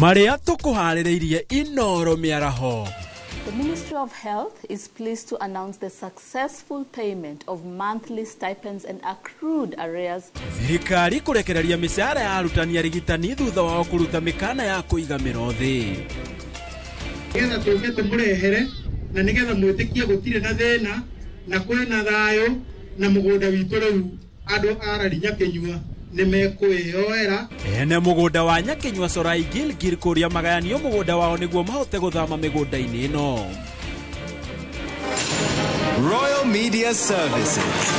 Marĩa tũkũharĩrĩirie Inoro mĩaraho. The Ministry of Health is pleased to announce the successful payment of monthly stipends and accrued arrears. Thirikari kũrekereria mĩcara ya arutani arigitani thutha wao kũruta mĩkana ya kũiga mĩro thĩ. Nĩgetha tũke tũmũrehere na nĩgetha mwĩtĩkie gũtirĩ na thĩna na kwĩna thayũ na mũgũnda witũ rĩu andũ a Rari Nyakinyua nĩmekwĩyoera. Ene mũgũnda wa Nyakinyua Sorai Gilgil kũrĩa magayanio mũgũnda wao nĩguo mahote gũthama mĩgũnda-inĩ ĩno. Royal Media Services.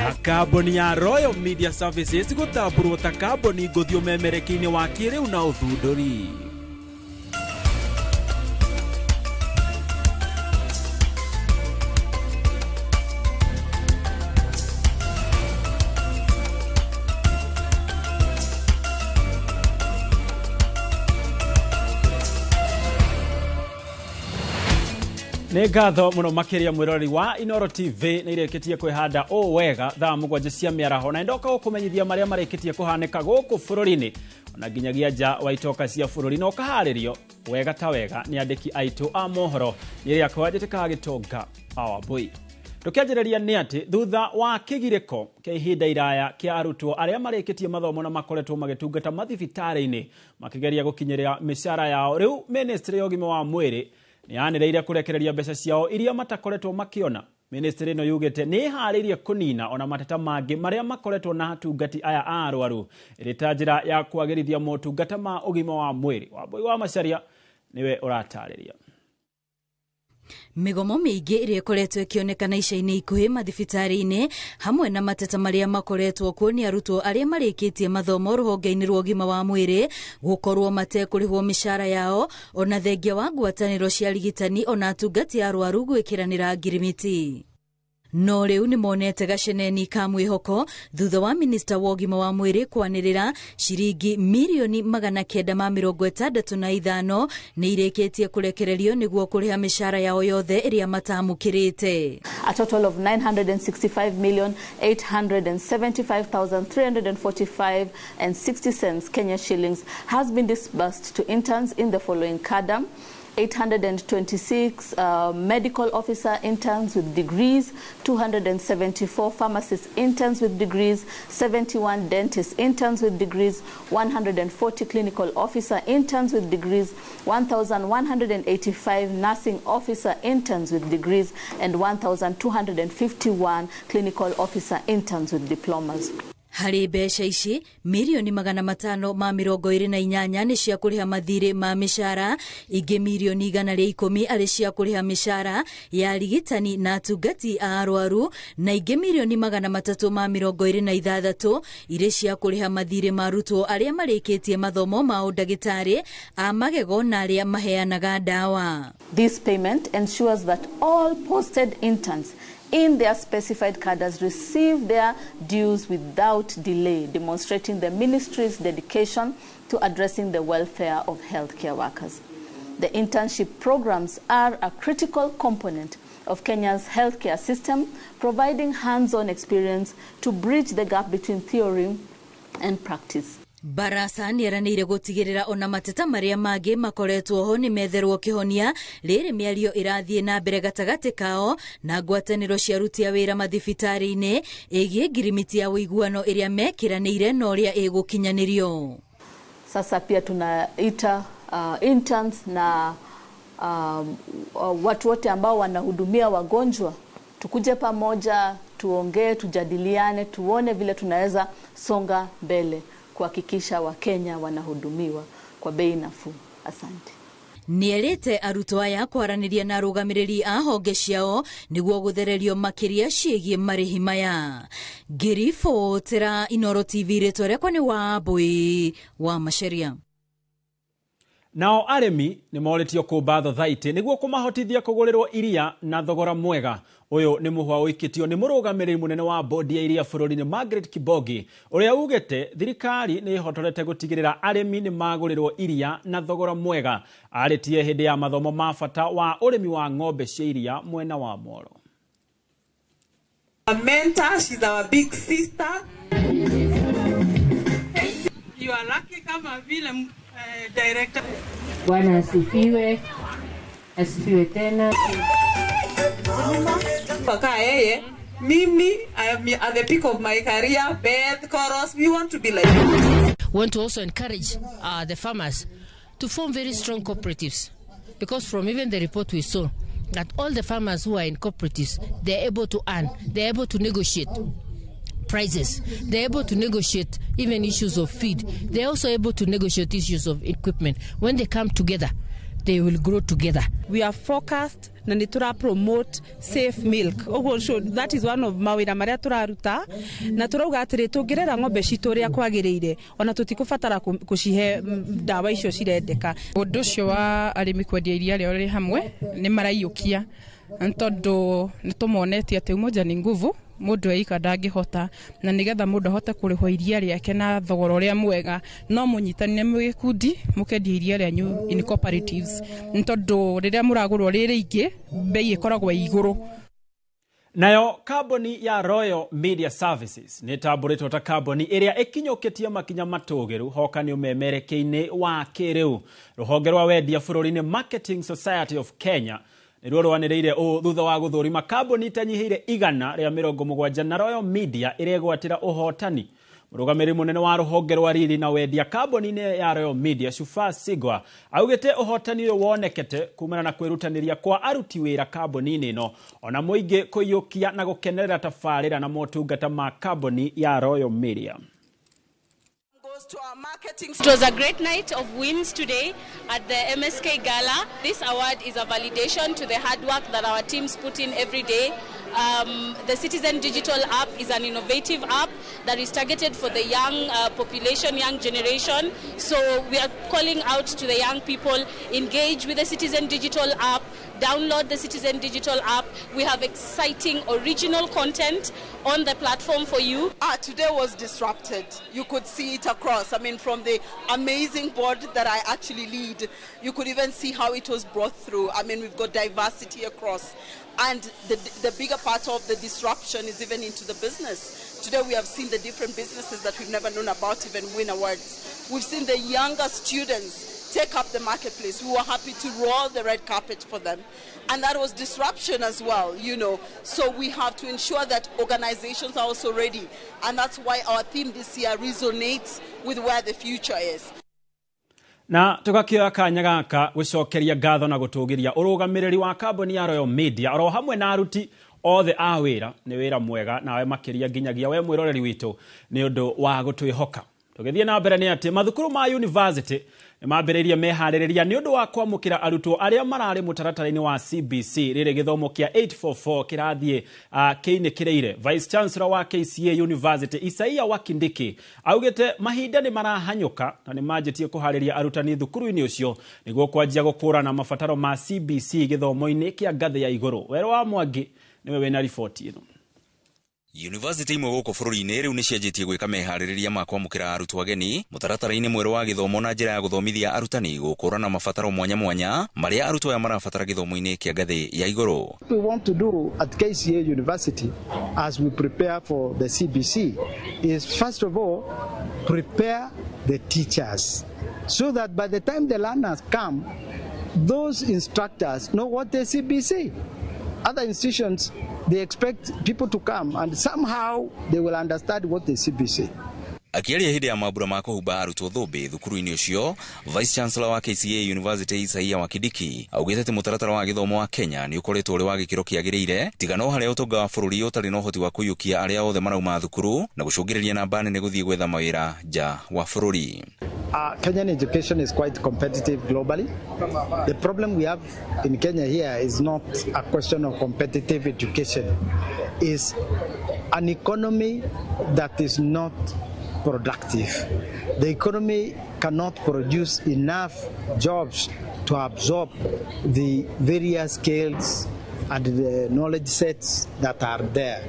Na kambuni ya Royal Media Services gũtambũrwo ta kambuni ngũthi ũmemerekia-inĩ wa kĩrĩu na ũthundũri. Nĩ ngatho mũno makĩria mwĩroreri wa Inoro TV nĩ irĩkĩtie kwĩhanda ũũ wega thaa 7 cia mĩaraho na ndoka gũkũmenyithia marĩa marĩkĩtie kũhanĩka gũkũ bũrũri-inĩ ona nginyagia nja wa itoka cia bũrũri na ũkaharĩrio wega ta wega nĩ andĩki aitũ a mohoro nĩ rĩakwa njĩtĩkaga gĩtonga Awambui. Tũkĩanjĩrĩria nĩ atĩ thutha wa kĩgirĩko kĩa ihinda iraya kĩa arutwo arĩa marĩkĩtie mathomo na makoretwo magĩtungata mathibitarĩ-inĩ makĩgeria gũkinyĩrĩra mĩcara yao, rĩu ministry ya ũgima wa mwĩrĩ nĩyanĩrĩire kũrekereria mbeca ciao iria matakoretwo makĩona. Ministry ĩno yugĩte nĩ ĩharĩirie kũnina ona mateta mangĩ marĩa makoretwo na atungati aya a arwaru ĩrĩ ta njĩra ya kwagĩrithia motungata ma ũgima wa mwĩrĩ. Wambui wa Macharia nĩwe ũratarĩria. Mĩgomo mĩingĩ ĩrĩa ĩkoretwo ĩkĩonekana ica-inĩ ikuhĩ mathibitarĩ-inĩ hamwe na mateta marĩa makoretwo kuo nĩ arutwo arĩa marĩkĩtie mathomo rũhonge-inĩ rwa ũgima wa mwĩrĩ gũkorwo matekũrĩhwo mĩcara yao ona thengia wa ngwatanĩro cia arigitani ona atungati a arwaru gwĩkĩranĩra ngirimiti. No rĩu nĩ monete gaceneni ka mwĩhoko thutha wa minista wa ũgima wa mwĩrĩ kwanĩrĩra ciringi mirioni 965 nĩ irĩkĩtie kũrekererio nĩguo kũrĩha mĩcara yao yothe ĩrĩa matamũkĩrĩte. A total of 965,875,345 and 60 cents Kenya shillings has been disbursed to interns in the following cadre: 826 medical officer interns with degrees, 274 pharmacist interns with degrees, 71 dentist interns with degrees, 140 clinical officer interns with degrees, 1,185 nursing officer interns with degrees, and 1,251 clinical officer interns with diplomas. Harĩ mbeca ici mirioni 528 nĩ cia kũrĩha mathirĩ ma mĩcara, ingĩ mirioni 110 arĩ cia kũrĩha mĩcara ya arigitani na atungati a arwaru na ingĩ mirioni 326 irĩ cia kũrĩha mathirĩ ma arutwo arĩa marĩkĩtie mathomo ma ũndagĩtarĩ a magego na arĩa maheanaga ndawa. This payment ensures that all posted interns in their specified cadres receive their dues without delay, demonstrating the ministry's dedication to addressing the welfare of healthcare workers. The internship programs are a critical component of Kenya's healthcare system, providing hands-on experience to bridge the gap between theory and practice. Barasa nĩeranĩire gũtigĩrĩra ona mateta marĩa mangĩ makoretwo ho nĩ metherwo kĩhonia rĩrĩ mĩario ĩrathiĩ na mbere gatagatĩ kao na ngwatanĩro cia aruti a wĩra mathibitarĩ-inĩ ĩgiĩ ngirimiti ya ũiguano ĩrĩa mekĩranĩire na ũrĩa ĩgũkinyanĩrio. Sasa pia tunaita interns na watu wote ambao wanahudumia wagonjwa, tukuje pamoja, tuongee, tujadiliane, tuone vile tunaweza songa mbele kuhakikisha Wakenya wanahudumiwa kwa bei nafuu. Asante. Nĩerĩte arutwo aya kwaranĩria na arũgamĩrĩri a honge ciao nĩguo gũthererio makĩria ciĩgiĩ marĩhi maya. Ngĩribotera Inoro TV rĩtwa rĩakwa nĩ Wambui wa Macharia. Nao arĩmi nĩ morĩtio kũmba thothaitĩ nĩguo kũmahotithia kũgũrĩrwo iria na thogora mwega. Ũyũ nĩ mũhwa ũikĩtio nĩ mũrũgamĩrĩri mũnene wa bodi ya iria bũrũri-inĩ Margaret Kibogi, ũrĩa ugĩte thirikari nĩ ĩhotorete gũtigĩrĩra arĩmi nĩ magũrĩrwo iria na thogora mwega. Arĩtie hĩndĩ ya mathomo ma bata wa ũrĩmi wa ng'ombe cia iria mwena wa Moro. Our mentor, she's our big sister. You are lucky kama vile Director. Bwana asifiwe. Asifiwe tena. Paka yeye, mimi I am at the peak of my career, Beth, Koros, we want to be like you. Want to also encourage the farmers to form very strong cooperatives, because from even the report we saw that all the farmers who are in cooperatives, they're able to earn, they're able to negotiate prices, they're able to negotiate even issues of feed, they're also able to negotiate issues of equipment. When they come together, they will grow together. We are focused na nĩ tũra promote safe milk. Ũguo that is one of mawĩra marĩa tũraruta, na tũrauga atĩrĩ, tũngĩrera ng'ombe citũ ũrĩa kwagĩrĩire, ona tũtikũbatara kũcihe ndawa icio cirendeka. Ũndũ ũcio wa arĩmi kwendia iria rĩao rĩ hamwe nĩ maraiyũkia, nĩ tondũ nĩ tũmonetie atĩ umoja ni nguvu, mũndũ eika ndangĩhota, na nĩgetha mũndũ ahote kũrĩhwo iria rĩake na thogora ũrĩa mwega, no mũnyitanire mwĩ gĩkundi mũkendia iria rĩanyu in cooperatives, nĩ tondũ rĩrĩa mũragũrwo rĩ rĩingĩ bei ĩkoragwo ĩ igũrũ. Nayo kambuni ya Royal Media Services nĩ ĩtambũrĩtwo ta kambuni ĩrĩa ĩkinyũkĩtie makinya matũgĩru hoka nĩ ũmemerekia-inĩ wa kĩrĩu. Rũhonge rwa wendia bũrũri-inĩ Marketing Society of Kenya nĩruo rwanĩrĩire ũũ thutha wa gũthũrima kambuni itanyihĩire 170 na Royal Media ĩregwatĩra ũhotani. Mũrũgamĩrĩri mũnene wa rũhonge rwa riri na wendia kambuni-inĩ ya Royal Media Shufaa Sigwa augĩte ũhotani ũyũ wonekete kumana na kwĩrutanĩria kwa aruti wĩra kambuni-inĩ ĩno, ona mũingĩ kũiyũkia na gũkenerera tabarĩra na motungata ma kambuni ya Royal Media. It was a great night of wins today at the MSK Gala. This award is a validation to the hard work that our teams put in every day. The Citizen Digital app is an innovative app that is targeted for the young population, young generation. So we are calling out to the young people, engage with the Citizen Digital app, download the Citizen Digital app. We have exciting original content on the platform for you. Today was disrupted. You could see it across. I mean, from the amazing board that I actually lead, you could even see how it was brought through. I mean, we've got diversity across. And the bigger part of the disruption is even into the business. Today we have seen the different businesses that we've never known about even win awards. We've seen the younger students take up the marketplace. We were happy to roll the red carpet for them. And that was disruption as well, you know. So we have to ensure that organizations are also ready. And that's why our theme this year resonates with where the future is. Na tũgakĩoya kanya gaka gũcokeria ngatho na gũtũgĩria ũrũgamĩrĩri wa kambuni ya Royal Media oro hamwe na aruti othe a wĩra. Nĩ wĩra mwega nawe makĩria nginyagia we mwĩroreri witũ nĩ ũndũ wa gũtwĩhoka. Tũgĩthiĩ na mbere nĩ atĩ mathukuru ma university nĩ mambĩrĩirie meharĩrĩria nĩ ũndũ wa kwamũkĩra arutwo arĩa mararĩ mũtaratara-inĩ wa CBC rĩrĩ gĩthomo kĩa 844 kĩrathiĩ kĩinĩkĩrĩire. Vice Chancellor wa KCA University Isaia Wakindiki augĩte mahinda nĩ marahanyũka na nĩ manjĩtie kũharĩria arutani thukuru-inĩ ũcio nĩguo kwanjia gũkũrana mabataro ma CBC gĩthomo-inĩ kĩa ngathĩ ya igũrũ. Werũ wa Mwangi nĩwe wĩna riboti ĩno. University imwe gũkũ bũrũri-inĩ rĩu nĩ cianjĩtie gwĩka meharĩrĩria ma kwamũkĩra arutwo ageni mũtaratara-inĩ mwerũ wa gĩthomo na njĩra ya gũthomithia arutani gũkũrana mabataro mwanya mwanya marĩa arutwo aya marabatara gĩthomo-inĩ kĩa ngathĩ ya igũrũ. What we want to do at KCA University as we prepare for the CBC is first of all prepare the teachers so that by the time the learners come, those instructors know what the CBC. Other institutions, they expect people to come and somehow they will understand what the CBC. Akiaria hĩndĩ ya mambura ma kũhumba arutwo thũmbĩ thukuru-inĩ ũcio, Vice Chancellor wa KCA University Isaia Wakindiki augĩte atĩ mũtaratara wa gĩthomo wa Kenya nĩ ũkoretwo ũrĩ wa gĩkĩro kĩagĩrĩire, tiga no harĩa ũtonga wa bũrũri ũtarĩ na ũhoti wa kũiyũkia arĩa othe marauma thukuru na gũcũngĩrĩria namba nene gũthiĩ gwetha mawĩra nja wa bũrũri. Kenyan education is quite competitive globally. The problem we have in Kenya here is not a question of competitive education. It's an economy that is not productive. The economy cannot produce enough jobs to absorb the various skills and the knowledge sets that are there,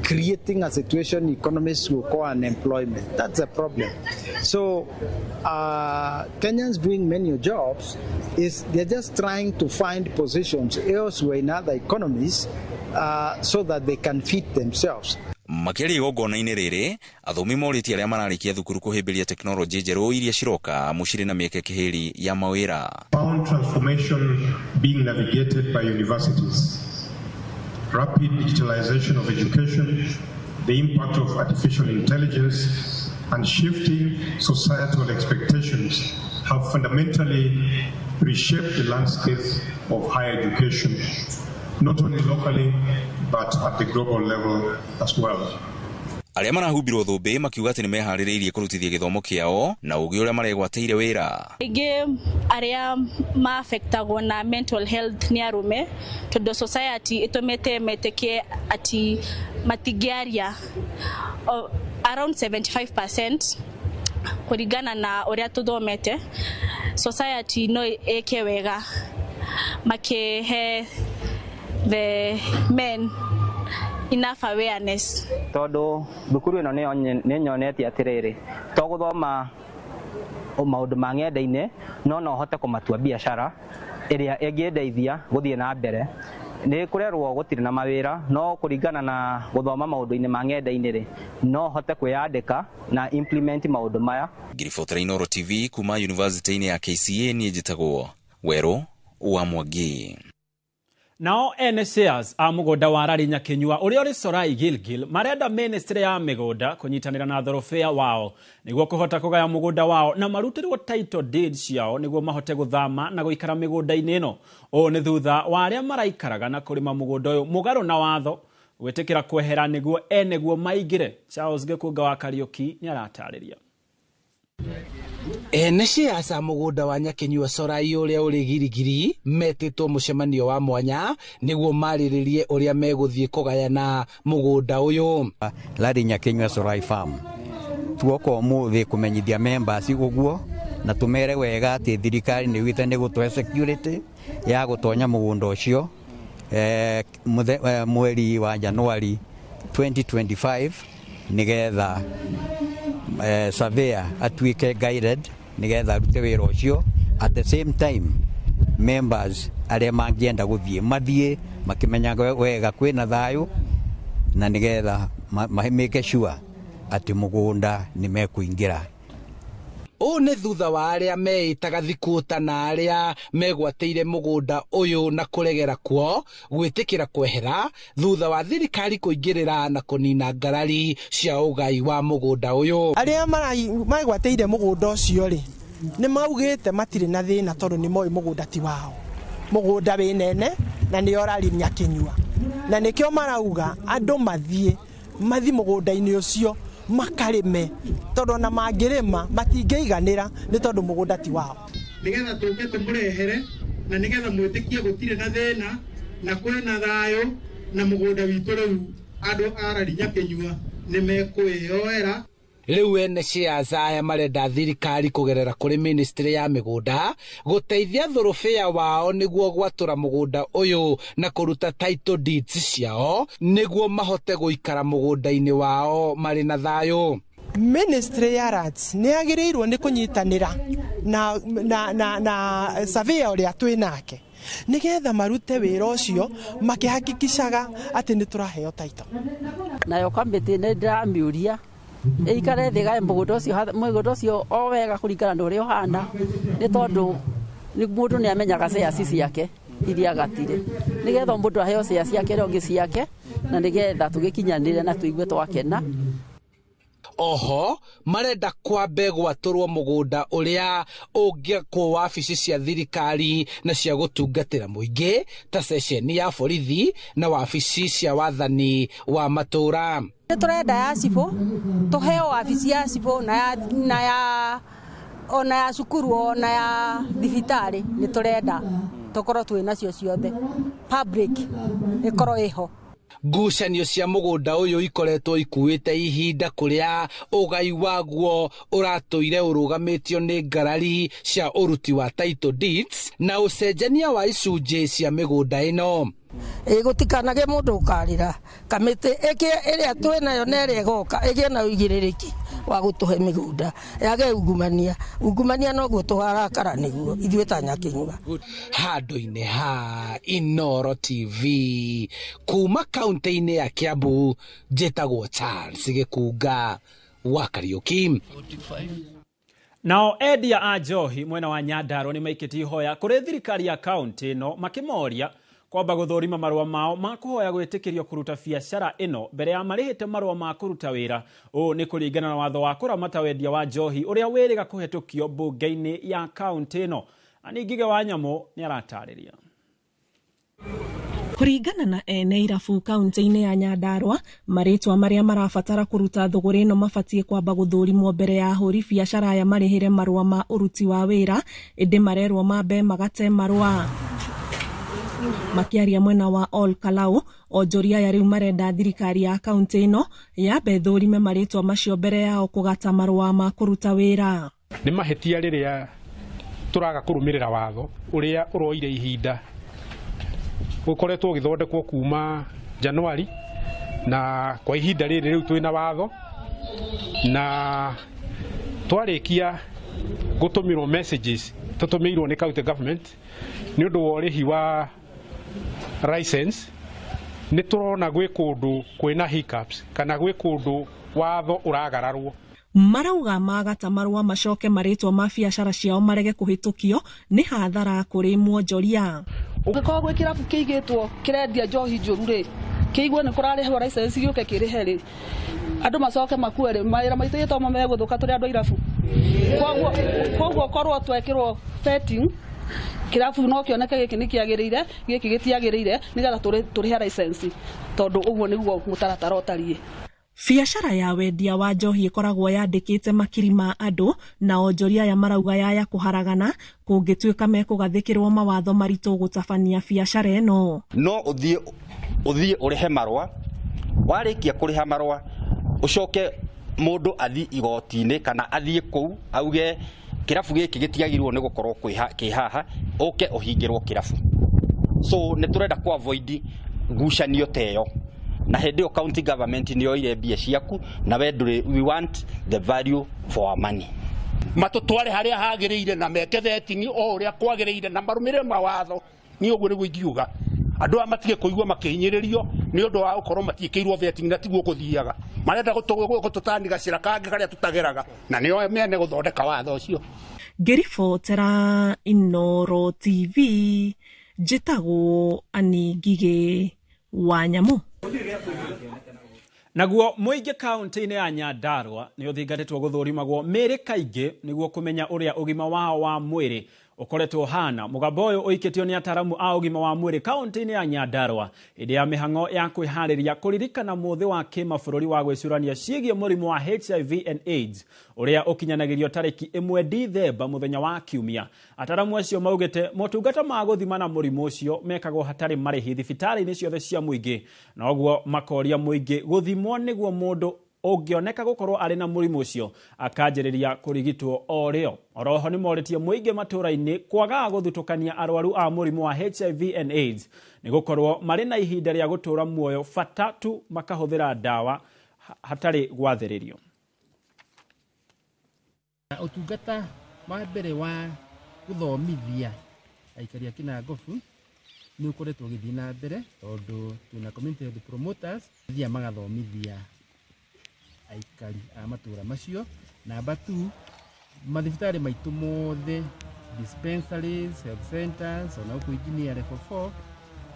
creating a situation economists will call unemployment. That's a problem. So Kenyans doing many jobs, is they're just trying to find positions elsewhere in other economies so that they can fit themselves. Makĩaria igongona-inĩ rĩrĩ, athomi morĩtie arĩa mararĩkia thukuru kũhĩmbĩria tekinoronjĩ njerũ iria ciroka amu cirĩ na mĩeke kĩhĩri ya mawĩra. Found transformation being navigated by universities, rapid digitalization of education, the impact of artificial intelligence, and shifting societal expectations have fundamentally reshaped the landscape of higher education, not only locally, but at the global level as well. Arĩa marahumbirwo thũmbĩ makiuga atĩ nĩmeharĩrĩirie kũrutithia gĩthomo kĩao na ũgĩ ũrĩa maregwatĩire wĩra. Aingĩ arĩa maafectagwo na mental health nĩ arũme, tondũ society ĩtũmĩte metĩkie atĩ matingĩaria. Around 75% kũringana na ũrĩa tũthomete, society no ĩke wega makĩhe the men enough awareness. Tondũ thukuru ĩno nĩ nyonetie atĩrĩrĩ, to gũthoma maũndũ ma ng'enda-inĩ, no hote kũmatua biacara ĩrĩa ĩngĩndeithia gũthiĩ na mbere. Nĩ kũrerwo gũtirĩ na mawĩra, no kũringana na gũthoma maũndũ-inĩ ma ng'enda-inĩ rĩ, no hote kwĩyandĩka na implement maũndũ maya. Ngiribotera Inooro TV kuma University-inĩ ya KCA, niĩ njĩtagwo Werũ wa Mwangi. Nao ene shares a mũgũnda wa Rari Nyakinyua ũrĩa ũrĩ Sorai Gilgil marenda ministry ya mĩgũnda kũnyitanĩra na thorobea wao nĩguo kũhota kũgaya mũgũnda wao na marutĩrwo title deed ciao nĩguo mahote gũthama na gũikara mĩgũnda-inĩ ĩno. Ũũ nĩ thutha wa arĩa maraikaraga na kũrĩma mũgũnda ũyũ mũgarũ na watho gwĩtĩkĩra kwehera nĩguo eneguo maingĩre. Charles Gĩkũnga wa Kariũki nĩaratarĩria. Ene shares a mũgũnda wa Nyakinyua Sorai ũrĩa ũrĩ Girigiri metĩtwo mũcemanio wa mwanya nĩguo marĩrĩrie ũrĩa megũthiĩ kũgayana mũgũnda ũyũ. Rari Nyakinyua Sorai Farm tuoka ũmũthĩ kũmenyithia members ũguo na tũmere wega atĩ thirikari nĩ ugĩte nĩ gũtũhe security ya gũtonya mũgũnda ũcio mweri wa Januari 2025 nĩgetha surveyor atuĩke guided nĩgetha arute wĩra ũcio. At the same time members arĩa mangĩenda gũthiĩ mathiĩ makĩmenyaga wega kwĩna thayũ na nĩgetha make sure atĩ mũgũnda nĩ mekũingĩra. Ũũ nĩ thutha wa arĩa meĩtaga thikuũta na arĩa megwatĩire mũgũnda ũyũ na kũregera kuo gwĩtĩkĩra kwehera thutha wa thirikari kũingĩrĩra na kũnina ngarari cia ũgai wa mũgũnda ũyũ. Arĩa megwatĩire mũgũnda ũcio rĩ, nĩ maugĩte matirĩ na thĩna tondũ nĩ moĩ mũgũnda ti wao. Mũgũnda wĩ nene na nĩ Rari Nyakinyua, na nĩkĩo marauga andũ mathiĩ mũgũnda-inĩ ũcio makarĩme, tondũ ona mangĩrĩma matingĩiganĩra nĩ tondũ mũgũnda ti wao. Nĩgetha tũke tũmũrehere na nĩgetha mwĩtĩkie gũtirĩ na thĩna na kwĩna thayũ na mũgũnda witũ rĩu andũ a Rari Nyakinyua nĩ mekwĩyoera. Rĩu ene shares aya marenda thirikari kũgerera kũrĩ ministry ya mĩgũnda gũteithia thorobea wao nĩguo gwatũra mũgũnda ũyũ na kũruta title deeds ciao nĩguo mahote gũikara mũgũnda-inĩ wao marĩ na thayũ. Ministry ya Lands nĩ yagĩrĩirwo nĩ kũnyitanĩra na surveyor ũrĩa twĩ nake nĩgetha marute wĩra ũcio makĩhakikishaga atĩ nĩ tũraheo title. Nayo kamĩtĩ nĩ ndĩramĩũria ĩikare thĩ gae mũgũnda ũcio o wega kũringana na ũrĩa ũhana, nĩ tondũ mũndũ nĩ amenyaga shares ciake iria agatire, nĩgetha mũndũ aheo shares ciake ũrĩa ũngĩ ciake, na nĩgetha tũgĩkinyanĩre na tũigue twakena. Oho marenda kwambe gwatũrwo mũgũnda ũrĩa ũngĩakwo wabici cia thirikari na cia gũtungatĩra mũingĩ ta ceceni ya borithi na wabici cia wathani wa matũũra. Nĩ tũrenda ya cibũ, tũheo wabici ya cibũ na ya ona ya cukuru ona ya thibitarĩ, nĩ tũrenda tũkorwo twĩ nacio ciothe, public ĩkorwo ĩho. Ngucanio cia mũgũnda ũyũ ikoretwo ikuĩte ihinda kũrĩa ũgai waguo ũratũire ũrũgamĩtio nĩ ngarari cia ũruti wa title deeds na ũcenjania wa icunjĩ cia mĩgũnda ĩno. Wa gũtũhe mĩgũnda yage ungumania. Ungumania noguo tũgarakara nĩguo ithuĩ ta Nyakinyua. Handũ-inĩ ha Inoro TV kuma kaunti-inĩ ya Kiambu, njĩtagwo Charles Gĩkunga wa Kariuki. Nao endia a njohi mwena wa Nyandarua nĩ maikĩtie ihoya kũrĩ thirikari ya kaunti ĩno makĩmoria kwamba gũthũrima marũa mao ma kũhoya gwĩtĩkĩrio kũruta biacara ĩno mbere ya marĩhĩte marũa ma kũruta wĩra. Ũũ nĩ kũringana na watho wa kũramata wendia wa njohi ũrĩa wĩrĩga kũhetũkio mbunge-inĩ ya kaunti ĩno. Ani Ngige wa Nyamũ nĩ aratarĩria. Kũringana na ene irabu kaunti-inĩ ya Nyandarua, marĩtwa marĩa marabatara kũruta thũgũrĩ ĩno mabatiĩ kwamba gũthũrimwo mbere ya ahũri biacara aya marĩhĩre marũa ma ũruti wa wĩra, ĩndĩ marerwo mambe magate marũa. Makĩaria mwena wa Ol Kalou, onjoria aya rĩu marenda thirikari ya kaunti ĩno yambe ĩthũrime marĩtwa macio mbere yao kũgata marũa ma kũruta wĩra. Nĩ mahĩtia rĩrĩa tũraga kũrũmĩrĩra watho ũrĩa ũroire ihinda ũkoretwo ũgĩthondekwo kuma Januari, na kwa ihinda rĩrĩ rĩu twĩna watho, na twarĩkia gũtũmĩrwo messages tũtũmĩirwo nĩ county government nĩ ũndũ wa ũrĩhi wa license, nĩ tũrona gwĩ kũndũ kwĩna hiccups kana gwĩ kũndũ watho ũragararwo. Marauga magata marũa macoke marĩtwa ma biacara ciao marege kũhĩtũkio nĩ hathara kũrĩ mwonjoria. Ũngĩkorwo gwĩ kĩrabu kĩigĩtwo kĩrendia njohi njũru rĩ, kĩigue nĩ kũrarĩhwo license gĩũke kĩrĩhe rĩ, andũ macoke makue rĩ, mawĩra maitũ gĩtomo megũthũka tũrĩ andũ a irabu. Koguo korwo twekĩrwo vetting, kĩrabu no kĩoneke gĩkĩ nĩ kĩagĩrĩire, gĩkĩ gĩtiagĩrĩire, nĩgetha tũrĩhe license, tondũ ũguo nĩguo mũtaratara ũtariĩ. Biacara ya wendia wa njohi ĩkoragwo yandĩkĩte makiri ma andũ, na onjoria aya marauga yaya kũharagana kũngĩtuĩka mekũgathĩkĩrwo mawatho maritũ gũtabania biacara ĩno. No ũthiĩ ũrĩhe marũa, warĩkia kũrĩha marũa ũcoke mũndũ athiĩ igoti-inĩ kana athiĩ kũu auge kĩrabu gĩkĩ gĩtiagĩrĩirwo nĩ gũkorwo kĩ haha, ũke ũhingĩrwo kĩrabu. So nĩ tũrenda kũ avoid ngucanio ta ĩyo, na hĩndĩ ĩyo county government nĩ yoire mbia ciaku na we ndũrĩ, we want the value for our money. Matũtware harĩa hagĩrĩire na meke vetting o ũrĩa kwagĩrĩire na marũmĩrĩre mawatho. Niĩ ũguo nĩguo ingiuga andũ aya matige kũigua makĩhinyĩrĩrio nĩ ũndũ wa gũkorwo matiĩkĩirwo vetting, na tiguo gũthiaga. Marenda gũtũtani gacĩra kangĩ karĩa tũtageraga, na nĩo mene gũthondeka watho ũcio. Ngĩribotera Inoro TV, njĩtagwo Ani Ngigĩ wa Nyamũ. Naguo mũingĩ kaunti-inĩ ya Nyandarua nĩ ũthingatĩtwo gũthũrimagwo mĩĩrĩ kaingĩ nĩguo kũmenya ũrĩa ũgima wao wa mwĩrĩ ũkoretwo ũhana. Mũgambo ũyũ ũikĩtio nĩ ataramu a ũgima wa mwĩrĩ kaunti-inĩ ya Nyandarua hĩndĩ ya mĩhang'o ya kwĩharĩria kũririkana mũthĩ wa kĩmabũrũri wa gwĩcũrania ciĩgiĩ mũrimũ wa HIV and AIDS ũrĩa ũkinyanagĩrio tarĩki 1 Dithemba mũthenya wa Kiumia. Ataramu acio maugĩte motungata ma gũthimana mũrimũ ũcio mekagwo hatarĩ marĩhi thibitarĩ-inĩ ciothe cia mũingĩ, na ũguo makoria mũingĩ gũthimwo nĩguo mũndũ ũngĩoneka gũkorwo arĩ na mũrimũ ũcio akanjĩrĩria kũrigitwo o rĩo. Oroho nĩ morĩtie mũingĩ matũũra-inĩ kwaga gũthutũkania arwaru a mũrimũ wa HIV and AIDS nĩ gũkorwo marĩ na ihinda rĩa gũtũũra muoyo bata tu makahũthĩra ndawa hatarĩ gwathĩrĩrio. Ũtungata wa mbere wa gũthomithia aikari a Kĩnangobu nĩ ũkoretwo ũgĩthiĩ na mbere tondũ twĩna community health promoters mathiaga magathomithia aikari a matũũra macio. Namba 2, mathibitarĩ maitũ mothe, dispensaries, health centers, ona gũkũ engineer level 4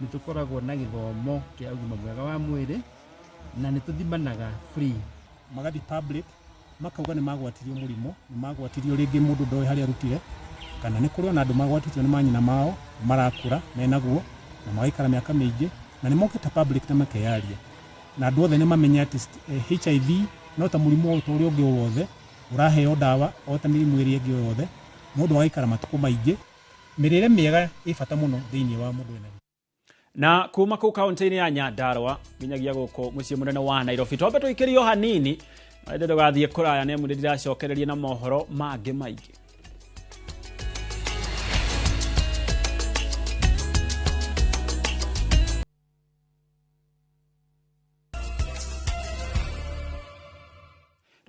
nĩ tũkoragwo na gĩthomo kĩa ũgima mwega wa mwĩrĩ na nĩ tũthimanaga free. Magathiĩ public makauga nĩ magwatirio mũrimũ, nĩ magwatirio rĩngĩ mũndũ ndoĩ harĩa arutire, kana nĩ kũrĩ ona andũ magwatĩtio nĩ manyina mao marakũra menaguo na magaikara mĩaka mĩingĩ, na nĩ mokĩte public na makeyaria, na andũ othe nĩ mamenye atĩ HIV no ta mũrimũ o ta ũrĩa ũngĩ o wothe, ũraheo ndawa o ta mĩrimũ ĩrĩa ĩngĩ o yothe, mũndũ agaikara matukũ maingĩ. Mĩrĩre mĩega ĩ bata mũno thĩinĩ wa mũndũ wĩna. Na kuma kũu kaunti-inĩ ya Nyandarua nginyagia gũkũ mũciĩ mũnene wa Nairobi, twambe tũikĩrio hanini na ĩndĩ ndũgathiĩ kũraya nĩ amu nĩndĩracokereria na mohoro mangĩ maingĩ.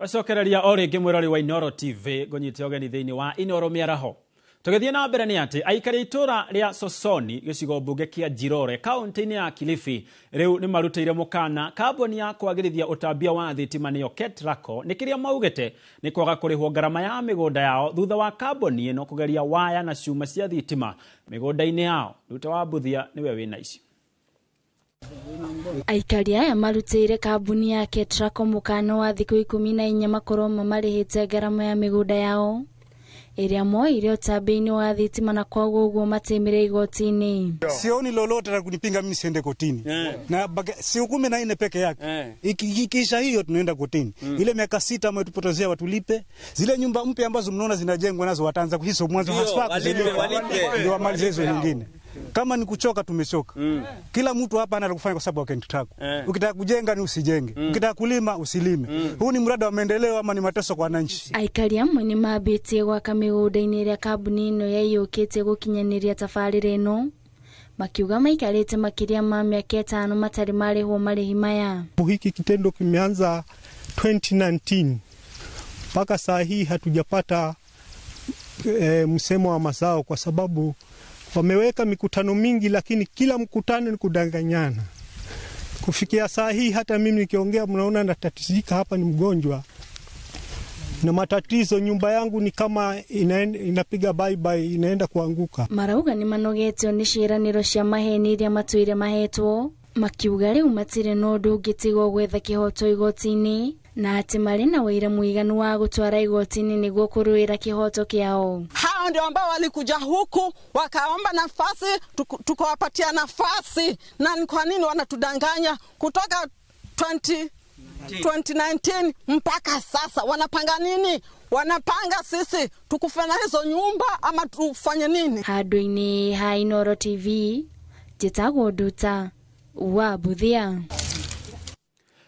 Twacokereria o rĩngĩ mwĩrori wa Inooro TV ngũnyite ũgeni thĩinĩ wa Inooro mĩaraho. Tũgĩthiĩ na mbere nĩ atĩ aikari itũra rĩa Sosoni gĩcigo mbunge kĩa Njirore kaunti-inĩ ya Kilifi rĩu nĩ marutĩire mũkana kambuni ya kwagĩrithia ũtambia wa thitima nĩyo Ketraco nĩ kĩrĩa maugĩte nĩ kwaga kũrĩhwo ngarama ya mĩgũnda yao thutha wa kambuni ĩno kũgeria waya na cuma cia thitima mĩgũnda-inĩ yao. Ruta wa Mbuthia nĩwe wĩna ici. Aikari aya marutĩire kambuni ya Ketraco mũkana wa thikũ 14 makorwo mamarĩhĩte ngarama ya mĩgũnda yao ĩrĩa moire ũtambia-inĩ wa thitima na koguo ũguo matimire igoti-inĩ. Sioni lolote la kunipinga mimi siende kotini. Na siku 14 peke yake. Ikiisha hiyo tunaenda kotini. Ile miaka 6 ambayo tupotezea watulipe. Zile nyumba mpya ambazo mnaona zinajengwa nazo wataanza kuhiso mwanzo haswa kuzilipa. Ndio wamalize hizo nyingine. Kama ni kuchoka tumechoka. Kila mtu hapa ana kufanya kwa sababu ya Ketraco. Ukitaka kujenga ni usijenge. Ukitaka kulima usilime. Huu ni mradi wa maendeleo ama ni mateso kwa wananchi? Aikari amwe ni mambĩtie gwaka mĩgũnda-inĩ ĩrĩa kambuni ĩno yaiyũkĩtie gũkinyanĩria tabarĩra ĩno makiuga maikarĩte makĩria ma mĩaka 5 matarĩ marĩhwo marĩhi maya. Hiki kitendo kimeanza 2019 mpaka saa hii hatujapata msemo wa mazao kwa sababu wameweka mikutano mingi, lakini kila mkutano ni kudanganyana. Kufikia saa hii hata mimi nikiongea mnaona natatizika hapa, ni mgonjwa na matatizo, nyumba yangu ni kama inapiga bye bye, inaenda kuanguka. Marauga ni manogetio ni ciĩranĩro cia maheni iria matũire mahetwo makiuga rĩu matirĩ na ũndũ ũngĩ tiga gwetha kĩhoto igoti-inĩ na atĩ marĩ na wĩira mũiganu wa gũtwara igoti-inĩ nĩguo kũrũĩra kĩhoto kĩao. Hao ndio ambao walikuja huku wakaomba nafasi, tukawapatia nafasi, na ni kwa nini wanatudanganya kutoka 2019 mpaka sasa? Wanapanga nini? Wanapanga sisi tukufe na hizo nyumba ama tufanye nini? Handũ-inĩ ha Inooro TV njĩtagwo Nduta wa Mbuthia.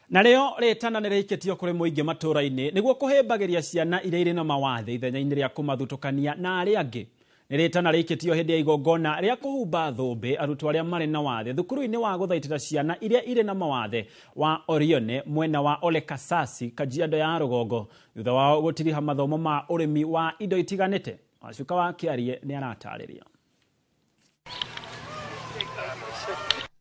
Na rĩo rĩtana nĩ rĩikĩtio kũrĩ mũingĩ matũũra-inĩ nĩguo kũhĩmbagĩria ciana iria irĩ na mawathe ithenya-inĩ rĩa kũmathutũkania na arĩa angĩ. Nĩ rĩtana rĩikĩtio hĩndĩ ya igongona rĩa kũhumba thũmbĩ arutwo arĩa marĩ na wathe thukuru-inĩ wa gũthaitĩra ciana iria irĩ na mawathe wa Orione mwena wa Ole Kasasi Kajiado ya Rũgongo thutha wao gũtiriha mathomo ma ũrĩmi wa indo itiganĩte. Wacuka wa Kĩarie nĩ aratarĩria.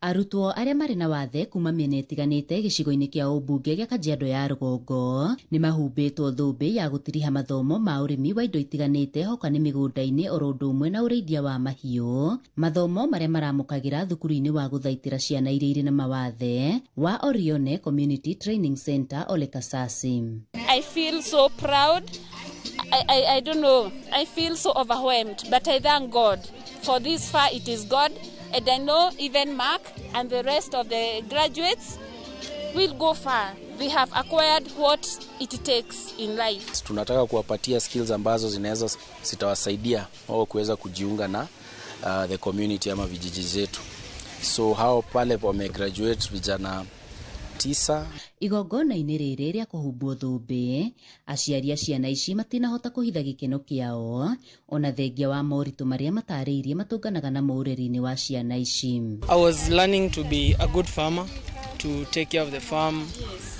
Arutwo arĩa marĩ na wathe kuma mĩena ĩtiganĩte gĩcigo-inĩ kĩa ũmbunge gĩa Kajiado ya Rũgongo nĩ mahumbĩtwo thũmbĩ ya gũtiriha mathomo ma ũrĩmi wa indo itiganĩte hoka nĩ mĩgũnda-inĩ oro ũndũ ũmwe na ũrĩithia wa mahiũ, mathomo marĩa maramũkagĩra thukuru-inĩ wa gũthaitĩra ciana iria irĩ na mawathe wa Orione Community Training Center Ole Kasasi. I feel so proud. I don't know. I feel so overwhelmed, but I thank God for this far. It is God. And I know even Mark and the rest of the graduates will go far. They have acquired what it takes in life. Tunataka kuwapatia skills ambazo zinaweza zitawasaidia wao kuweza kujiunga na the community ama vijiji zetu. So hao pale wamegraduate vijana 9. Igongona-inĩ rĩrĩ rĩa kũhumbwo thũmbĩ, aciari a ciana ici matinahota kũhitha gĩkeno kĩao ona thengia wa moritũ marĩa matarĩirie matũnganaga namo ũreri-inĩ wa ciana ici. I was learning to be a good farmer, to take care of the farm,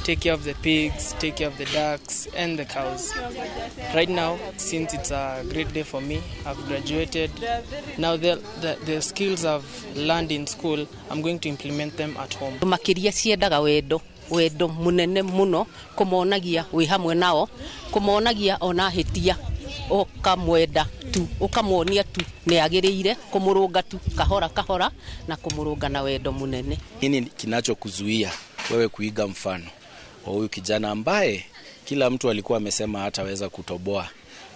take care of the pigs, take care of the ducks and the cows. Right now, since it's a great day for me, I've graduated. Now the skills I've learned in school, I'm going to implement them at home. Makiria ciendaga wendo wendo munene muno kumonagia wi hamwe nao, kumonagia ona hitia ukamwenda tu, ukamwonia tu ni agiriire kumurunga tu kahora kahora na kumurunga na wendo munene. Nini kinachokuzuia wewe kuiga mfano wa huyu kijana ambaye kila mtu alikuwa amesema hataweza kutoboa?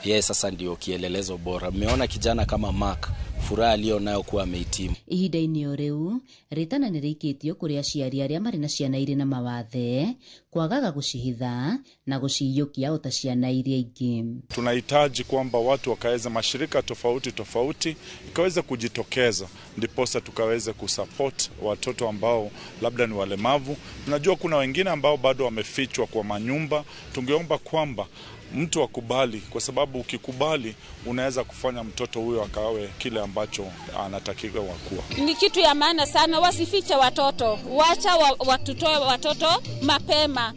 Yeye sasa ndio kielelezo bora. Mmeona kijana kama Mark, furaha alionayo kuwa amehitimu. Ihinda-inĩ o rĩu rĩtana nĩ rĩikĩtio kũrĩ aciari arĩa marĩ na ciana irĩ na mawathe kwagaga gũcihitha na gũciyũkia o ta ciana iria ingĩ. Tunahitaji kwamba watu wakaweza, mashirika tofauti tofauti ikaweza kujitokeza, ndiposa tukaweza kusupport watoto ambao labda ni walemavu. Tunajua kuna wengine ambao bado wamefichwa kwa manyumba. Tungeomba kwamba mtu akubali, kwa sababu ukikubali unaweza kufanya mtoto huyo akawe kile ambacho anatakiwa kuwa. Ni kitu ya maana sana, wasifiche watoto, wacha watutoe watoto mapema,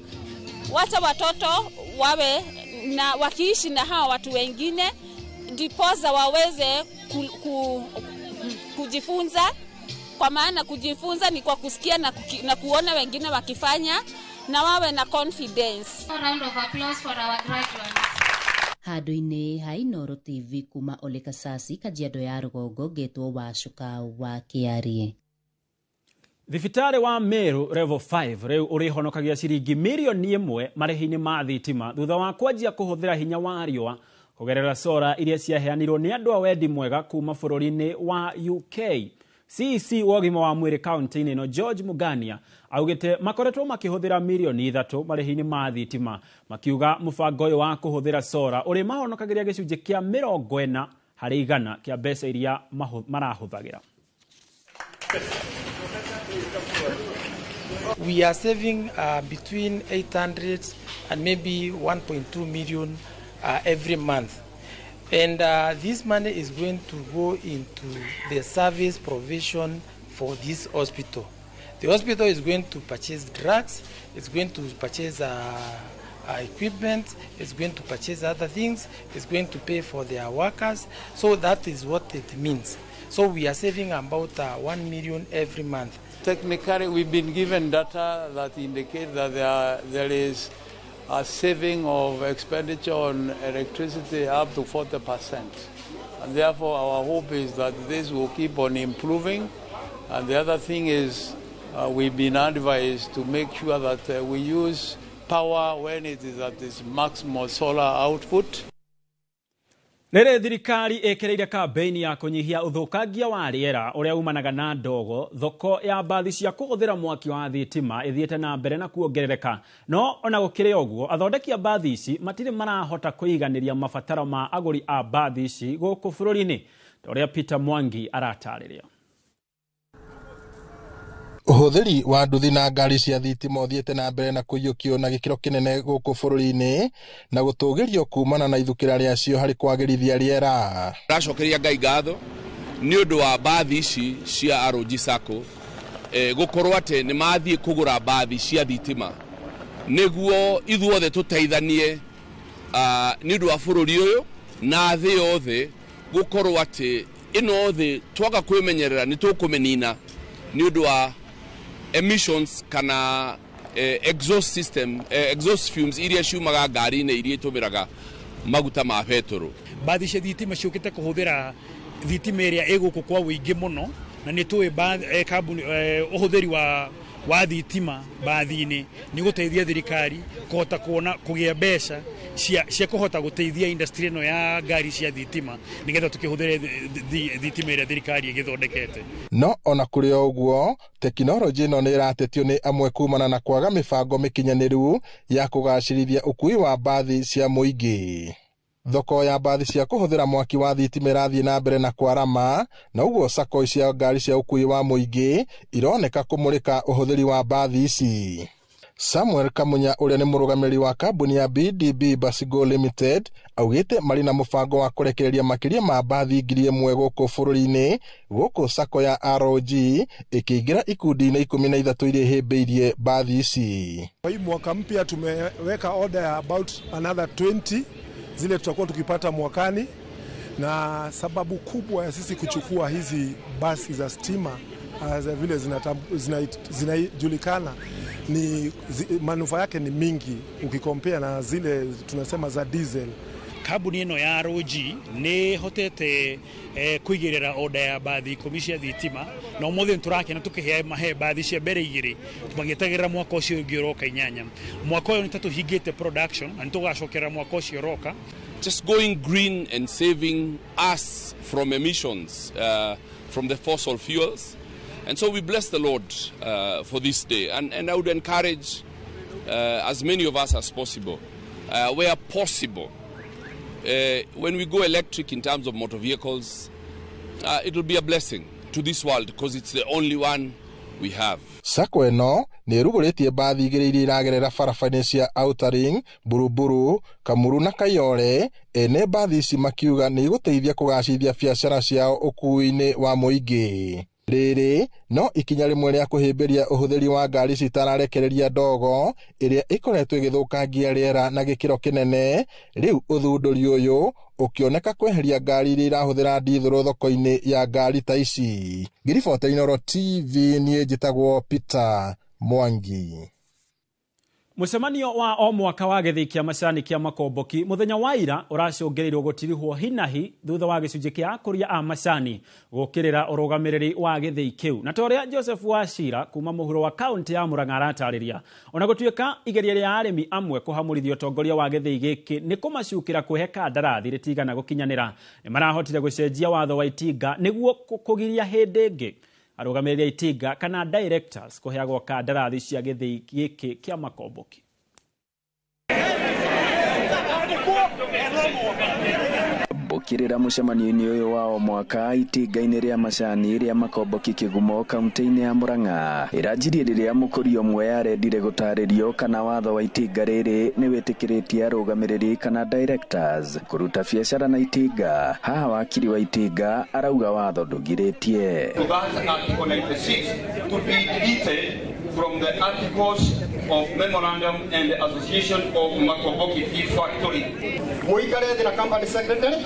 wacha watoto wawe na wakiishi na hawa watu wengine, ndiposa waweze kujifunza, kwa maana kujifunza ni kwa kusikia na kuona wengine wakifanya, na wawe na confidence. A round of applause for our graduates. Handũ-inĩ ha Inooro TV kuma Ole Kasasi, Kajiado ya Rũgongo, ngetwo Wacuka wa Kĩarie. Thibitarĩ wa Meru Level 5 rĩu ũrĩhonokagia ciringi mirioni 1 marĩhi-inĩ ma thitima thutha wa kwanjia kũhũthĩra hinya wa riũa kũgerera sora iria ciaheanirwo nĩ andũ a wendi mwega kuma bũrũri-inĩ wa UK. CEC wa ũgima wa mwĩrĩ kaunti-inĩ ĩno George Mugania augĩte makoretwo makĩhũthĩra mirioni 3 marĩhi-inĩ ma thitima, makiuga mũbango ũyũ wa kũhũthĩra sora ũrĩ mahonokagĩria gĩcunjĩ kĩa 40 harĩ igana kĩa mbeca iria marahũthagĩra. We are saving between 800 and maybe 1.2 million every month. And this money is going to go into the service provision for this hospital. The hospital is going to purchase drugs, it's going to purchase equipment, it's going to purchase other things, it's going to pay for their workers. So that is what it means. So we are saving about 1 million every month. Technically, we've been given data that indicate that there is a saving of expenditure on electricity up to 40%. And therefore, our hope is that this will keep on improving. And the other thing is we've been advised to make sure that we use power when it is at its maximum solar output. Rĩrĩ thirikari ĩkĩrĩire kambĩini ya kũnyihia ũthũkangia wa rĩera ũrĩa umanaga na ndogo, thoko ya mbathi cia kũhũthĩra mwaki wa thitima ĩthiĩte na mbere na kuongerereka. No ona gũkĩrĩ ũguo, athondeki a mbathi ici matirĩ marahota kũiganĩria mabataro ma agũri a mbathi ici gũkũ bũrũri-inĩ, ta ũrĩa Peter Mwangi aratarĩria. Ũhũthĩri wa nduthi na ngari cia thitima ũthiĩte na mbere na kũiyũkio na gĩkĩro kĩnene gũkũ bũrũri-inĩ na gũtũgĩrio kumana na ithukĩra rĩacio harĩ kwagĩrithia rĩera. Ndacokeria Ngai ngatho nĩ ũndũ wa mbathi ici cia ROG Sacco gũkorwo atĩ nĩ mathiĩ kũgũra mbathi cia thitima nĩguo ithuothe tũteithanie nĩ ũndũ wa bũrũri ũyũ na thĩ yothe gũkorwo atĩ ĩno thĩ twaga kwĩmenyerera nĩ tũkũmĩnina nĩ ũndũ wa emissions kana exhaust system, exhaust fumes iria ciumaga ngari-inĩ iria itũmĩraga maguta ma betũrũ. Mbathi cia thitima ciũkĩte kũhũthĩra thitima ĩrĩa ĩgũkũ kwa ũingĩ mũno, na nĩ tũĩ kambuni ũhũthĩri wa thitima mbathi-inĩ nĩ gũteithia thirikari kũhota kuona kũgĩa mbeca cia kũhota gũteithia industry ĩno ya ngari cia thitima nĩgetha tũkĩhũthĩre thitima ĩrĩa thirikari ĩgĩthondekete. No ona kũrĩ o ũguo, tekinoronjĩ ĩno nĩ ĩratetio nĩ amwe kumana na kwaga mĩbango mĩkinyanĩru ya kũgacĩrithia ũkui wa mbathi cia mũingĩ. Thoko ya mbathi cia kũhũthĩra mwaki wa thitima ĩrathiĩ na mbere na kwarama, na ũguo sacco cia ngari cia ũkui wa mũingĩ ironeka kũmũrĩka ũhũthĩri wa mbathi ici. Samuel Kamunya ũrĩa nĩ mũrũgamĩrĩri wa kambuni ya BDB Basigo Limited augĩte marĩ na mũbango wa kũrekereria makĩria ma mbathi 1,000 gũkũ bũrũri-inĩ, gũkũ sacco ya ROG ĩkĩingĩra ikundi-inĩ 13 iria ihĩmbĩirie mbathi ici. Kwa hii mwaka mpya tumeweka order ya about another 20 zile tutakuwa tukipata mwakani, na sababu kubwa ya sisi kuchukua hizi basi za stima vile zinajulikana ni manufaa yake ni mingi ukikompea na zile tunasema za diesel. Kambuni ĩno ya ROG nĩ hotete kũigĩrĩra order ya mbathi 10 cia thitima, na ũmũthĩ nĩtũrakena tũkĩhe mahe mbathi cia mbere 2 tũgĩetagĩrĩra mwaka ũcio ũngĩ ũroka 8. Mwaka ũyũ nĩ ta tũhingĩte production na nĩtũgacokerera mwaka ũcio ũroka. Just going green and saving us from emissions from the fossil fuels. And so we bless the Lord for this day. And I would encourage as many of us as possible, where possible, when we go electric in terms of motor vehicles, it will be a blessing to this world because it's the only one we have. Sacco ĩno nĩ ĩrugũrĩtie mbathi 2 iria iragerera barabara-inĩ cia Outer Ring, Buruburu, Kamuru na Kayole. Ene mbathi ici makiuga nĩ igũteithia kũgacĩrithia biacara ciao ũkuui-inĩ wa mũingĩ. Rĩrĩ no ikinya rĩmwe rĩa kũhĩmbĩria ũhũthĩri wa ngari citararekereria ndogo ĩrĩa ĩkoretwo ĩgĩthũkangia rĩera na gĩkĩro kĩnene. Rĩu ũthundũri ũyũ ũkĩoneka kweheria ngari iria irahũthĩra ndithũrũ thoko-inĩ ya ngari ta ici. Ngĩribota Inooro TV, niĩ njĩtagwo Peter Mwangi. Mũcemanio wa o mwaka wa gĩthĩi kĩa macani kĩa Makomboki mũthenya wa ira ũracũngĩrĩirwo gũtirihwo hinahi thutha wa gĩcunjĩ kĩa akũria a macani gũkĩrĩra ũrũgamĩrĩri wa gĩthĩi kĩu. Na ta ũrĩa Joseph Wachira kuma mũhuro wa kaunti ya Murang'a aratarĩria, ona gũtuĩka igeria rĩa arĩmi amwe kũhamũrithia ũtongoria wa gĩthĩi gĩkĩ nĩ kũmacukĩra kwĩhe kandarathi rĩtigana gũkinyanĩra, nĩ marahotire gũcenjia watho wa itinga nĩguo kũgiria hĩndĩ ĩngĩ arũgamĩrĩri a itinga kana directors kũheagwo kandarathi cia gĩthĩi gĩkĩ kĩa Makomboki. Mbũkĩrĩra mũcemanio-inĩ ũyũ wa o mwaka itinga-inĩ rĩa macani rĩa Makomboki Kĩgumo kaunti-inĩ ya Murang'a ĩranjirie rĩrĩa mũkũria ũmwe arendire gũtarĩrio kana watho wa itinga rĩrĩ nĩ wĩtĩkĩrĩtie arũgamĩrĩri kana directors kũruta biacara na itinga. Haha wakiri wa itinga arauga watho ndũgirĩtie. To that Article 96 to be deleted from the articles of memorandum and the association of Makomboki Tea Factory. Muikare thĩ na company secretary.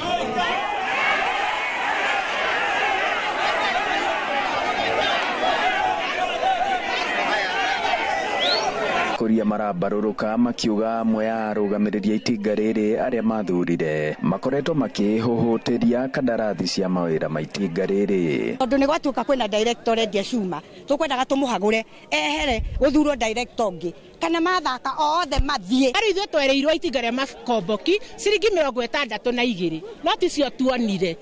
Kũria marambarũrũka makiuga amwe a arũgamĩrĩri a itinga rĩrĩ arĩa mathurire makoretwo makĩhũhũtĩria kandarathi cia mawĩra ma itinga rĩrĩ. Tondũ nĩ gwatuĩka kwĩna director endia cuma, tũkwendaga tũmũhagũre ehere gũthurwo director ũngĩ kana mathaka othe mathiĩ. Rĩu ithuĩ twereirwo itinga rĩa Makomboki ciringi 62 no ticio tuonire.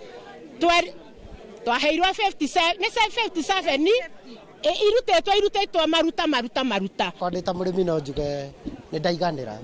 Twaheirwo 57 nĩ 57 irutĩtwo maruta maruta maruta. Kwa ndĩ ta mũrĩmi no njuge nĩ ndaiganĩra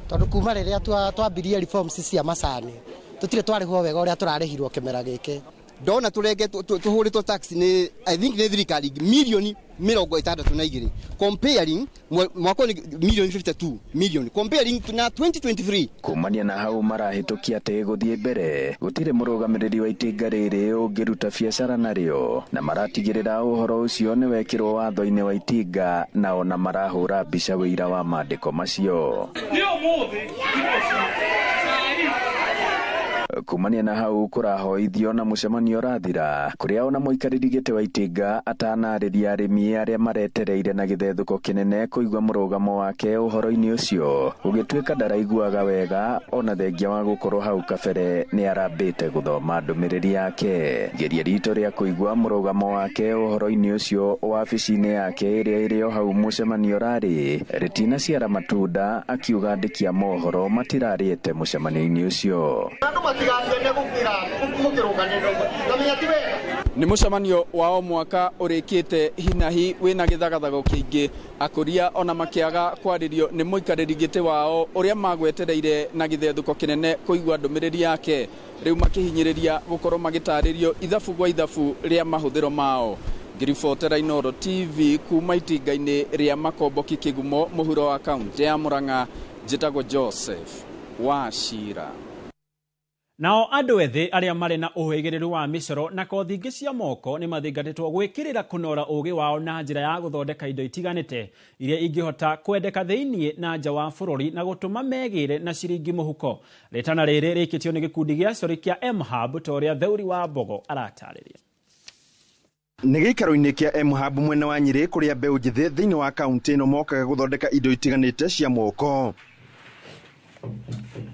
tondũ kuma rĩrĩa twambirie reforms cia macani tũtirĩ twarĩhwo wega ũrĩa tũrarĩhirwo kĩmera gĩkĩ. Ndona tũrenge tũhũrĩtwo tax nĩ I think nĩ thirikari milioni 62 comparing mwaka nĩ milioni 52 million comparing na 2023. Kumania na hau marahĩtũkia atĩ gũthiĩ mbere gũtirĩ mũrũgamĩrĩri wa itinga rĩrĩ ũngĩruta biacara narĩo, na maratigĩrĩra ũhoro ũcio nĩ wekĩrwo watho-inĩ wa itinga, na ona marahũra mbica wĩira wa mandĩko macio. Kumania na hau kũrahoithio na mũcemanio ũrathira kũrĩa ona mũikarĩri gĩtĩ wa itinga atanarĩria arĩmi arĩa maretereire na gĩthethũko kĩnene kũigua mũrũgamo wake ũhoro-inĩ ũcio gũgĩtuĩka ndaraiguaga wega, ona thengia wa gũkorwo hau kabere nĩ arambĩte gũthoma ndũmĩrĩri yake. Geria rito rĩa kũigua mũrũgamo wake ũhoro-inĩ ũcio wabici-inĩ yake ĩrĩa ĩrĩ o hau mũcemanio ũrarĩ rĩtinaciara matunda, akiuga andĩki a mohoro matirarĩte mũcemanio-inĩ ũcio. Nĩ mũcemanio wa o mwaka ũrĩkĩte hinahi wĩna gĩthagathago kĩingĩ, akũria ona makĩaga kwarĩrio nĩ mũikarĩri gĩtĩ wao ũrĩa magwetereire na gĩthethũko kĩnene kũigua ndũmĩrĩri yake, rĩu makĩhinyĩrĩria gũkorwo magĩtarĩrio ithabu gwa ithabu rĩa mahũthĩro mao. Ngĩribotera Inooro TV kuma itinga-inĩ rĩa Makomboki Kĩgumo mũhuro wa kaunti ya Murang'a, njĩtagwo Joseph Wachira. Nao andũ ethĩ arĩa marĩ na ũhĩgĩrĩru wa mĩcoro na kothi ingĩ cia moko nĩ mathingatĩtwo gwĩkĩrĩra kũnora ũgĩ wao na njĩra ya gũthondeka indo itiganĩte iria ingĩhota kwendeka thĩiniĩ na nja wa bũrũri na gũtũma megĩre na ciringi mũhuko. Rĩtana rĩrĩ rĩkĩtio nĩ gĩkundi gĩa cori kĩa M-Hub ta ũrĩa Theuri wa Mbogo aratarĩria. Nĩ gĩikaro-inĩ kĩa M-Hub mwena wa Nyĩrĩ kũrĩa mbeũ njĩthĩ thĩinĩ wa kaunti ĩno mokaga gũthondeka indo itiganĩte cia moko.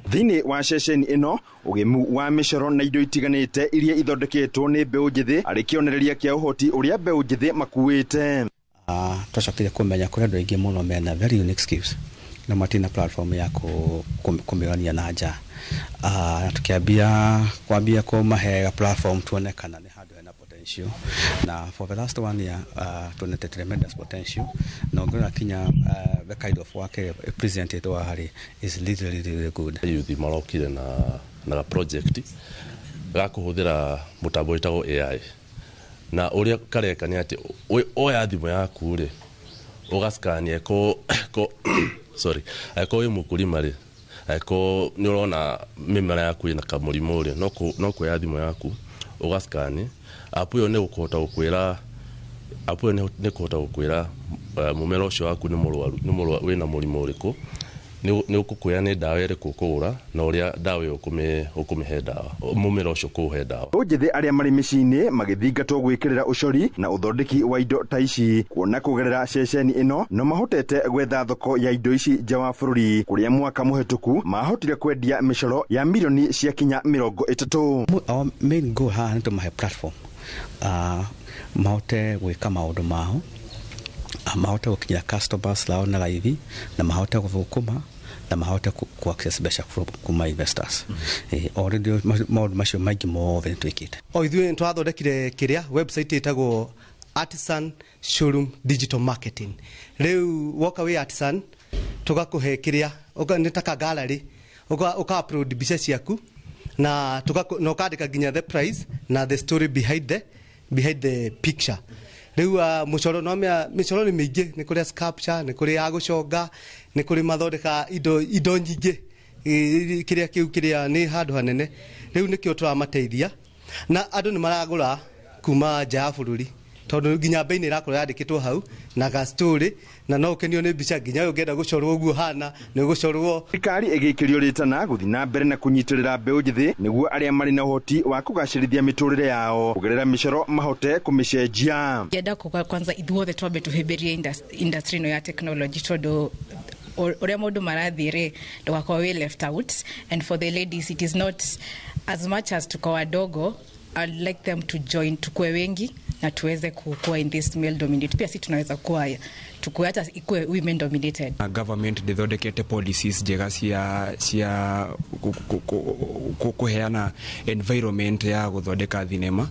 Thĩinĩ wa ceceni ĩno ũgĩmu wa mĩcoro na indo itiganĩte iria ithondeketwo nĩ mbeũ njĩthĩ arĩ kĩonereria kĩa ũhoti ũrĩa mbeũ njĩthĩ makuĩte. Twacokire kũmenya kũrĩ andũ aingĩ mũno mena very unique skills na matirĩ na platform ya kũmĩonania na nja. Na tũkĩambia kwambia kũmahe platform tuone kana nĩ handũ hena potential, na for the last 1 year tuonete tremendous potential, na ũngĩrora kinya the kind of work presented harĩ is really really good. Youth marokire na project ga kũhũthĩra mũtambo wĩtagwo AI, na ũrĩa kareka nĩ atĩ oya thimũ yaku rĩ ũgaskania ko sorry ko wĩ mũkũrima rĩ, ko nĩ ũrona mĩmera yaku ĩna kamũrimũ rĩ, no kuoya thimũ yaku Ũga-scan app ĩyo, nĩ gũkũhota gũkwĩra, app ĩyo nĩ kũhota gũkwĩra mũmera ũcio waku nĩ mũrwaru, nĩ mũrwaru, wĩna mũrimũ ũrĩkũ, nĩ ũkũkwĩra nĩ ndawa ĩrĩkũ ũkũgũra na ũrĩa ndawa ĩyo ũkũmĩhe ndawa mũmera ũcio, kũũhe ndawa. Mbeũ njĩthĩ arĩa marĩ mĩciĩ-inĩ magĩthingatwo gwĩkĩrĩra ũcori na ũthondeki wa indo ta ici, kuona kũgerera ceceni ĩno no mahotete gwetha thoko ya indo ici nja wa bũrũri, kũrĩa mwaka mũhetũku mahotire kwendia mĩcoro ya milioni cia kinya 30. Our main goal haha nĩ tũmahe platform mahote gwĩka maũndũ mao, mahote gũkinyĩra customers lao na raithi, na mahote gũthũkũma, na mahote ku access mbeca kuma investors. Already maũndũ macio maingĩ mothe nĩ twĩkĩte. O ithuĩ nĩ twathondekire kĩrĩa website ĩtagwo Artisan Showroom Digital Marketing. Rĩu woka wĩ artisan, tũgakũhe kĩrĩa nĩ ta gallery, ũka upload mbica ciaku na ũkandĩka nginya the price na the story behind the picture. Rĩu mũcoro no mĩcoro nĩ mĩingĩ, nĩ kũrĩ sculpture, nĩ kũrĩ ya gũconga, nĩ kũrĩ mathondeka indo nyingĩ. Kĩrĩa kĩu kĩrĩa nĩ handũ hanene. Rĩu nĩkĩo tũramateithia na andũ nĩ maragũra kuma nja ya bũrũri, tondũ nginya bei nĩ ĩrakorwo yandĩkĩtwo hau na ga story, na no ũkenio nĩ mbica, nginya ũngĩenda gũcorwo ũguo hana nĩ ũgũcorwo. Thirikari ĩgĩikĩrio rĩtana gũthiĩ na mbere na kũnyitĩrĩra mbeũ njĩthĩ, nĩguo arĩa marĩ na ũhoti wa kũgacĩrithia mĩtũrĩre yao kũgerera mĩcoro mahote kũmĩcenjia. Ngĩenda kuga kwanza ithuothe twambe tũhĩmbĩrie industry ĩno ya technology, tondũ ũrĩa maũndũ marathiĩ rĩ, ndũgakorwo wĩ left out. And for the ladies, it is not as much as tuko wadogo, I'd like them to join, tukue wengi na tuweze kukua in this male dominated. Pia si tunaweza kuwa tukue, hata ikue women dominated. Na government ndĩthondekete policies njega cia kũheana environment ya gũthondeka thinema.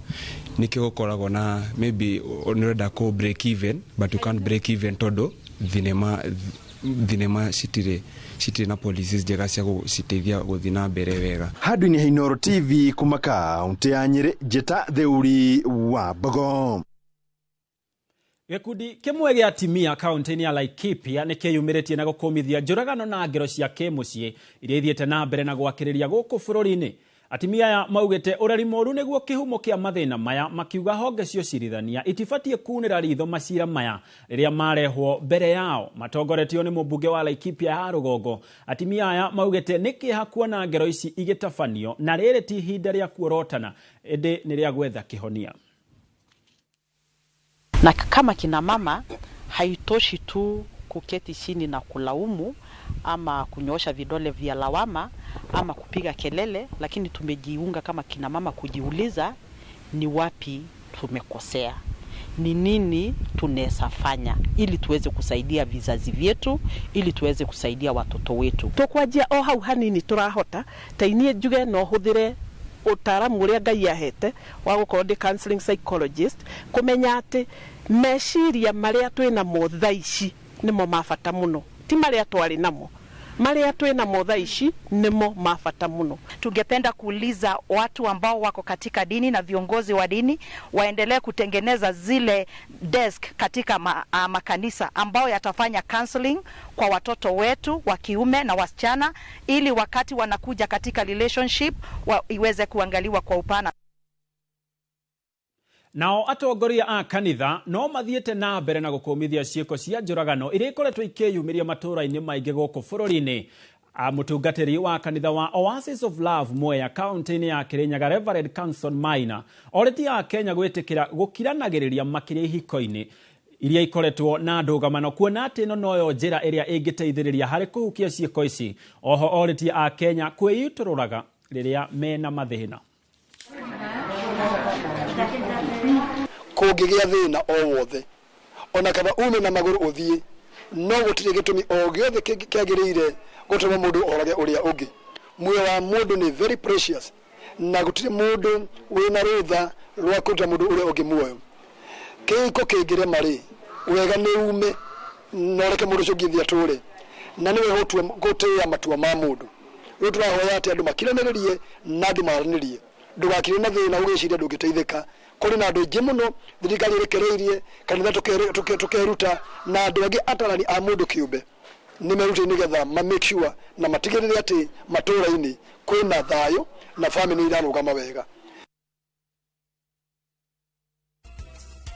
Nĩkĩo gũkoragwo na maybe nĩ ũrenda kũ break even, but you can't break even tondũ thinema citirĩ na policies njega cia gũciteithia gũthiĩ na mbere wega. Handũ-inĩ ha Inooro TV kuma kaũntĩ ya Nyĩrĩ, njĩta Theuri wa Mbogo. Gĩkundi kĩmwe gĩa atimia kaũntĩ-inĩ ya Laikipia nĩ kĩyumĩrĩtie na gũkũmithia njũragano na ngero cia kĩmũciĩ iria ithiĩte na mbere na gwakĩrĩria gũkũ bũrũri-inĩ. Atimia aya maugĩte ũreri mũru nĩguo kĩhumo kĩa mathĩna maya, makiuga honge cia ũcirithania itibatiĩ kunĩra ritho macira maya rĩrĩa marehwo mbere yao. Matongoretio nĩ mũmbunge wa Laikipia ya rũgongo, atimia aya maugĩte nĩ kĩeha kuona ngero ici igĩtabanio, na rĩrĩ ti ihinda rĩa kuorotana ĩndĩ nĩ rĩa gwetha kĩhonia. Na kama kina mama, haitoshi tu kuketi chini na kulaumu ama kunyoosha vidole vya lawama ama kupiga kelele, lakini tumejiunga kama kina mama kujiuliza ni wapi tumekosea, ni nini tunaweza fanya ili tuweze kusaidia vizazi vyetu, ili tuweze kusaidia watoto wetu. Tukwanjia o hau hanini turahota. Ta inie njuge no huthire utaaramu uria Ngai ahete wa gukorwo ndi counseling psychologist, kumenya ati meciria maria twinamo thaa ici nimo ma bata muno, ti maria twari namo, maria twinamo thaa ici nimo ma bata muno. Tungependa kuuliza watu ambao wako katika dini na viongozi wa dini waendelee kutengeneza zile desk katika makanisa ambao yatafanya counseling kwa watoto wetu wa kiume na wasichana, ili wakati wanakuja katika relationship iweze kuangaliwa kwa upana. Nao atongoria a kanitha no mathiĩte na mbere na gũkũmithia ciĩko cia njũragano iria ikoretwo ikĩyumĩria matũũra-inĩ maingĩ gũkũ bũrũri-inĩ. Mũtungatĩri wa kanitha wa Oasis of Love Mwea kaunti-inĩ ya Kirinyaga, Reverend Canson Maina, orĩtie a Kenya gwĩtĩkĩra gũkiranagĩrĩria makĩria ihiko-inĩ iria ikoretwo na ndũgamano, kuona atĩ ĩno noyo njĩra ĩrĩa ĩngĩteithĩrĩria harĩ kũhukia ciĩko ici. Oho orĩtie a Kenya kwĩitũrũraga rĩrĩa mena mathĩna. Kũngĩgĩa thĩna o wothe, ona kana ume na magũrũ ũthiĩ, no gũtirĩ gĩtũmi o gĩothe kĩagĩrĩire gũtũma mũndũ orage ũrĩa ũngĩ. Muoyo wa mũndũ nĩ very precious, na gũtirĩ mũndũ wĩna rũtha rwa kũruta mũndũ ũrĩa ũngĩ muoyo. Kĩhiko kĩngĩrema rĩ, wega nĩ ume na ũreke mũndũ ũcio ũngĩ thiĩ atũre, na nĩ wega gũtĩĩa matua ma mũndũ. Rĩu tũrahoya atĩ andũ makiranĩrĩrie na andũ maranĩrie. Ndũgakire na thĩna ũgĩciria ndũngĩteithĩka. Kũrĩ na andũ aingĩ mũno thirikari ĩrekereirie, kanitha tũkeruta, na andũ angĩ atarani a mũndũ kĩũmbe nĩ merutĩire nĩgetha ma make sure na matigĩrĩre atĩ matũũra-inĩ kwĩna thayũ na famĩlĩ irarũgama wega.